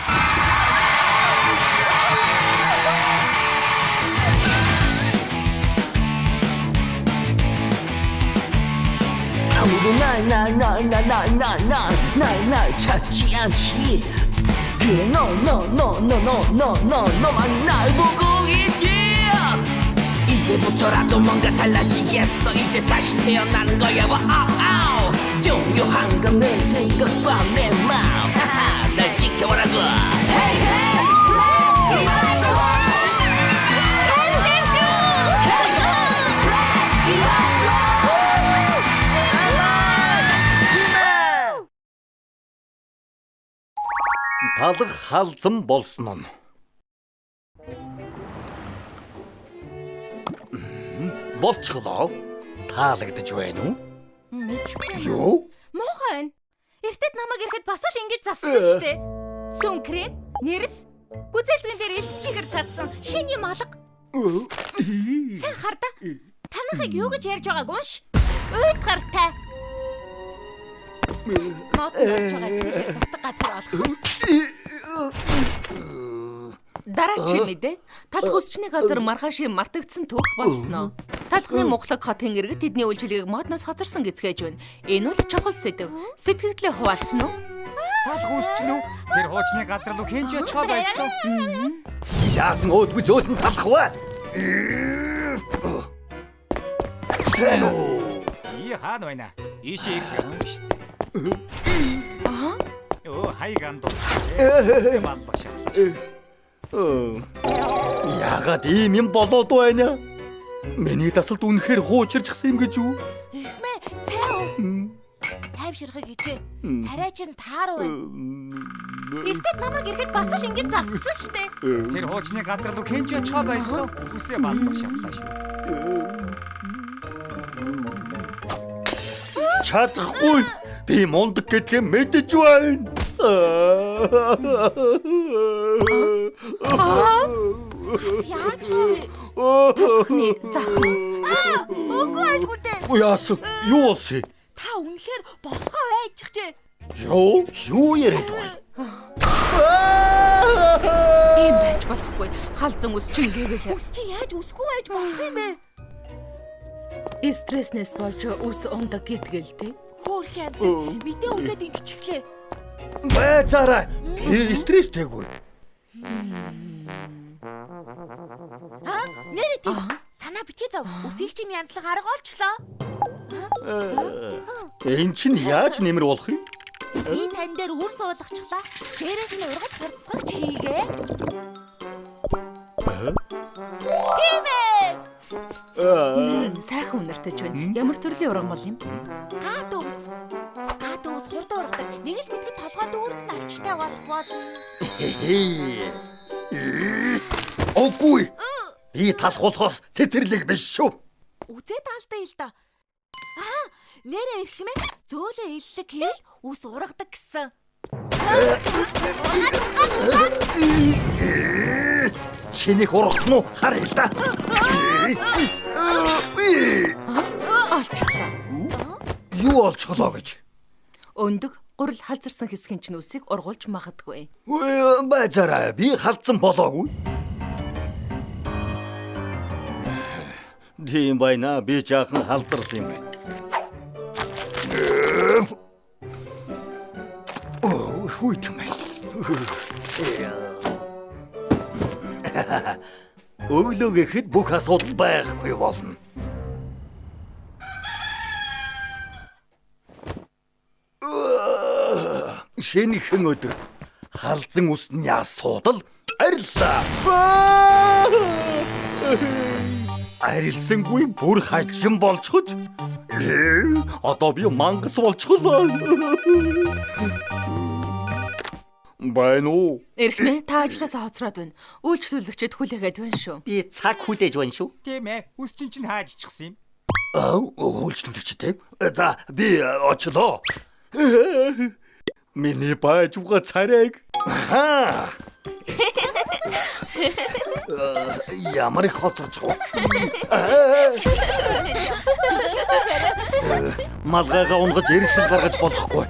아무도 날 날 날 날 날 날 날 날 날 찾지 않지. 그래 너 너 너 너 너 너 너 너만이 날 보고 있지. 이제부터라도 뭔가 달라지겠어. 이제 다시 태어나는 거야. 와우. 중요한 건 내 생각과 내 마음. 하하, 날 지켜보라고. Hey hey. Талах халзан болсон нь. Болцглоо. Таалагдж байна уу? Мэдэхгүй. Юу? Муухай байна. Эртэд намайг ирэхэд бас л ингэж зассан шүү дээ. Сүн крем, нэрс, гүзээлзгэн дээр эс чихэр цадсан шинэ юм алга. Сайн хардаа. Танахыг юу гэж ярьж байгааг унш. Уйд гартай. Мод ярьж байгаа эсрэгээр застаг газар олох. Дараачийн мэдээ. Талх үсчний газар маргаашийн мартагдсан түүх болсноо. Талхны мухлаг хотын иргэд тэдний үйлчилгээг модноос хоцорсон гэцгээж байна. Энэ бол чухал сэдэв. Сэтгэгдлээ хуваалцсан уу? Талх үсчин үү? Тэр хуучны газар руу хэн ч очихоо болсон. Яасан өөдгүй зөөлөн талах вэ? Сайн уу? Ий хаана байна? Ийшээ ирэх ёсгүй шүү дээ. Аа. Өө хайг андуу. Үсээ маллах шахлаа. Яагаад ийм юм болоод байна? Миний засалд үнэхээр хуучирчихсан юм гэж үү? Эхмээ цай уу. Тайвширхыг хичээ. Царай чинь тааруу байна. Эртэд намайг ирэхэд бас л ингэж зассан шүү дээ. Тэр хуучны газар руу хэн ч очихоо болсон. Үсээ маллах шахлаа шүү. Чадахгүй. Би мундаг гэдгээ мэдэж байна. Бас яаж вэ? Талхны зах. Үгүй айлгүй дээ. Яасан? Юу болсон? Та үнэхээр болохоо байж чээ. Юу? Юу яриад байна? Ийм байж болохгүй. Халзан үсчин гэвэл Үс чи яаж үсгүй байж болох юм бэ? стресснээс болж үс ундаг гэдгэл тэ. Хөөх амтан мэдээ үзээд ингэчихлээ. Байцаарай. Би стресстэйгүй. Аа, нэрээ тийм. Санаа битгий зав. Үсийг чинь янзлах арга олчлоо. Энэ чинь яаж нэмэр болох юм? Би тань дээр үр суулгачихлаа. Дээрээс нь ургал хурцсагч хийгээ. Тийм ээ. Сайхан үнэртэж байна. Ямар төрлийн ургамал юм? Гад өвс. Гад өвс хурд ургадаг. Нэг л мэтгэд толгой дүүрэн навчтай болох болно. Үгүй. Би талах болохоос цэцэрлэг биш шүү. Үзээд алдаа ил да. Аа, нэрээ эрхмээ зөөлөн иллэг хийвэл үс ургадаг гэсэн. Чинийх ургах нь уу харъя л да. Олчихлоо. Юу олчихлоо гэж? Өндөг гурил халзарсан хэсгийн чинь үсийг ургуулж магадгүй. Байцаарай. Би халдсан болоогүй. Тийм байна. Би жаахан халзарсан юм байна. Оо, хүйтэн байна. Өглөө гэхэд бүх асуудал байхгүй болно. Шинэхэн өдөр халзан үсний асуудал ариллаа. Арилсангүй бүр хажин болчихож одоо би мангас болчихлоо. Байна уу? Эрхмээ та ажлаасаа хоцроод байна. Үйлчлүүлэгчид хүлээгээд байна шүү. Би цаг хүлээж байна шүү. Тийм ээ. Үсчин чинь хааж ичихсэн юм. Аа, үйлчлүүлэгч дээ. За, би очлоо. Миний байжуга царайг. Аа. Ямар их хоцорч байгаа. Малгайгаа унгаж эрсдэл гаргаж болохгүй.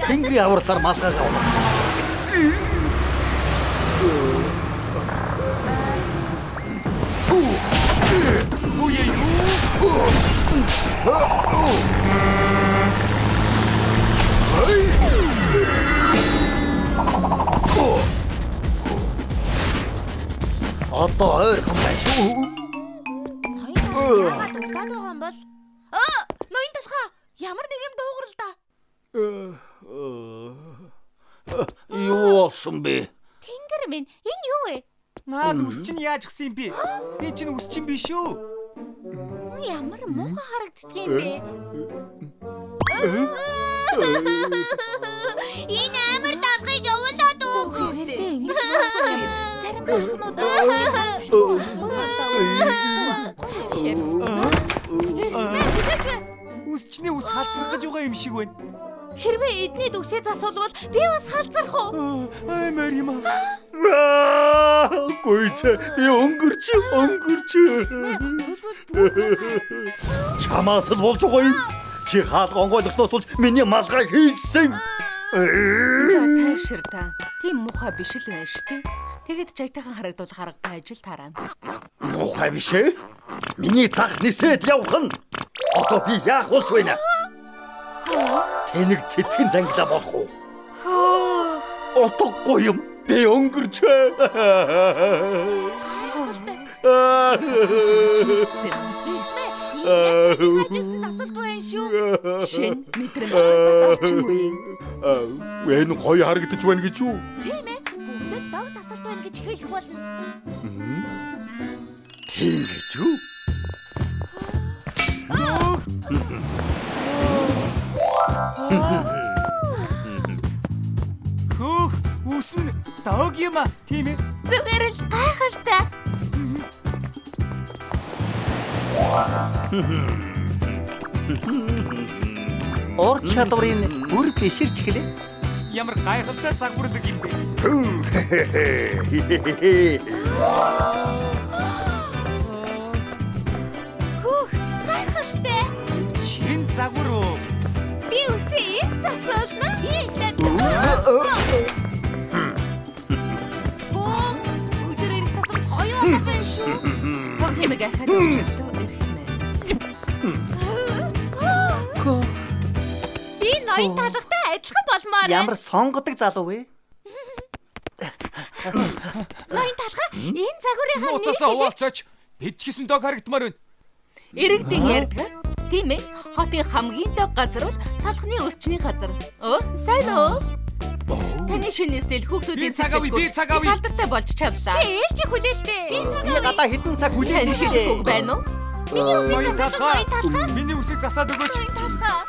Тэнгэрийн авралаар малгайгаа унгасан. Одоо ойрхон байна шүү. Яагаад удаад байгаа юм бол? Аа, ноён талхаа ямар нэг юм дуугарл да. Юу болсон бэ? Тэнгэр минь, энэ юу вэ? Наад үс чинь яаж гсэн юм бэ? Энэ чинь үс чинь биш үү? Ямар муухай харагддаг юм бэ? Энэ амар талхыг явуулаад өг. Зарим талхнууд Үс чиний үс халдсарах гэж байгаа юм шиг байна. Хэрвээ эдний үсээ засуулвал би бас халдсарах уу? Аймаар юм аа. Гүйцэ би өнгөрч. Чамаас л болж байгаа юм. Чи хаалга онгойлгосноос болж миний малгай хийсэн. За тайвшир та. Тийм муухай биш л байна шүү дээ. Тэгэд жайтайхан харагдуулах арга байж л тараа. Муухай биш ээ? Миний зах нисээд явах нь. Одоо би яах болж байна? Тэнэг цэцгэн зангилаа болох уу? Утгагүй юм. Би өнгөрчээ. Засалт байна шүү. Шин мэдрэмж бас орчин үеийн. Энэ гоё харагдаж байна гэж юу? Тийм ээ. Бүгд л дог засалт байна гэж хэлэх болно. Тийм гэж юу? Хөөх, үс нь дог юм а, тийм ээ? Зүгээр л гайхалтай. Ур чадварын бүр биширч эхлэв. Ямар гайхалтай загварлаг юм бэ? Хөөх, гайхалтай. Шин загвар уу? Би үсээ энд засуулна. Хийлээ. Бөө, өдөр ирэх тусам гоё болов байна шүү. Бүх юм ахаад орчлоо эрхмээ. Би ноён талхтай адилхан болмоор байна. Ямар сонгодог залуу вэ? Ноён талхаа энэ загварынхаа нэрийг Нууцаасаа хуваалцаач. Бид ч гэсэн дог харагдмаар байна. Иргэдийн ярьдаг. Тийм ээ. Хотын хамгийн дог газар бол талхны өсчний газар. Өө, сайн уу? Таны шинэ стил хүүхдүүдийн Би цаг авъя, би цаг авъя. алдартай болж чадлаа. Чи ээлжих хүлээлтэй. Би гадаа хэдэн цаг Таны хүлээсэн шүү хэлэх үг дээ. байна уу? Миний үсийг Ноён засаад талхаа. ноён талхаа. Миний үсийг засаад өгөөч. Ноён талхаа.